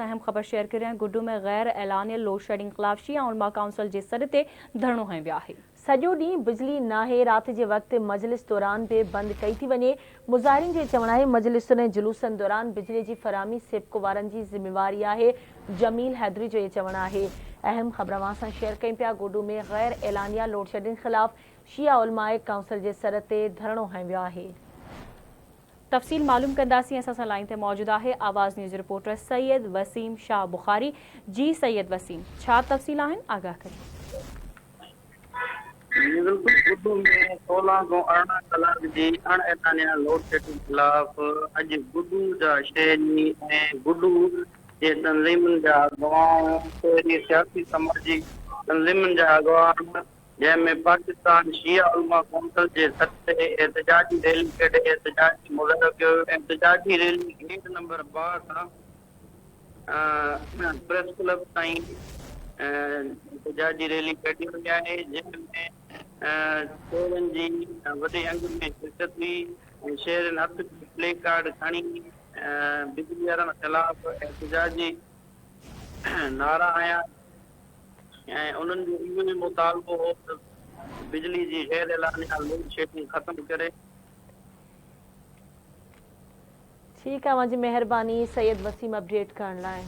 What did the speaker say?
سان اهم خبر شيئر ڪريان گڊو ۾ غير اعلانيل لوڊشيڊنگ خلاف شيعا علماء ڪائونسل جي سڏ تي ڌرڻو هنيو ويو آهي. سڄو ڏينهن بجلي ناهي، رات جي وقت مجلس دوران به بند ڪئي ٿي وڃي، مظاهرين جو چوڻ آهي مجلسن ۽ جلوسن دوران بجلي جي فراهمي سيپڪو وارن جي ذميواري آهي، جميل حيدري جو چوڻ آهي. اهم خبر اوهان سان شيئر ڪيون پيا گوڊو ۾ غير اعلانيه لوڊشيڊنگ خلاف شيعا علماء ڪائونسل جي سر تي ڌرڻو هنيو ويو آهي. تفصيل معلوم ڪنداسين اسان سان لائين تي موجود آهي آواز نيوز رپورٽر سيد وسيم شاهه بخاري جي سيد وسيم ڇا تفصيل آهن آگاهه ڪجو. جي بلڪل گڊو ۾ 16 کان 18 ڪلاڪ جي اڻ اعلانيا لوڊشيڊنگ خلاف اڄ گڊو جا شهري ۽ گڊو جي تنظيمن جا اڳواڻ شهري سياسي سماجي تنظيمن جا اڳواڻ جنهن ۾ پاڪستان شيعه علماء ڪونسل جي سڏ تي احتجاجي ريلي ڪڍي احتجاجي مظاهرو ڪيو ويو. احتجاجي ريلي گيٽ نمبر 12 کان پريس ڪلب تائين احتجاجي ريلي ڪڍي وئي آهي، جنهن ۾ شهرين جي وڏي انگ ۾ شرڪت هئي ۽ شهرين هٿ ۾ پلي ڪارڊ کڻي بجلي وارن خلاف احتجاجي نعرا هنيا. ۽ انهن جو اهو ئي مطالبو هو ته بجلي جي غير اعلانيه لوڊ شيڊنگ ختم ڪري. ٺيڪ آ اوهان جي مهرباني سيد وسيم اپڊيٽ ڪرڻ لاء.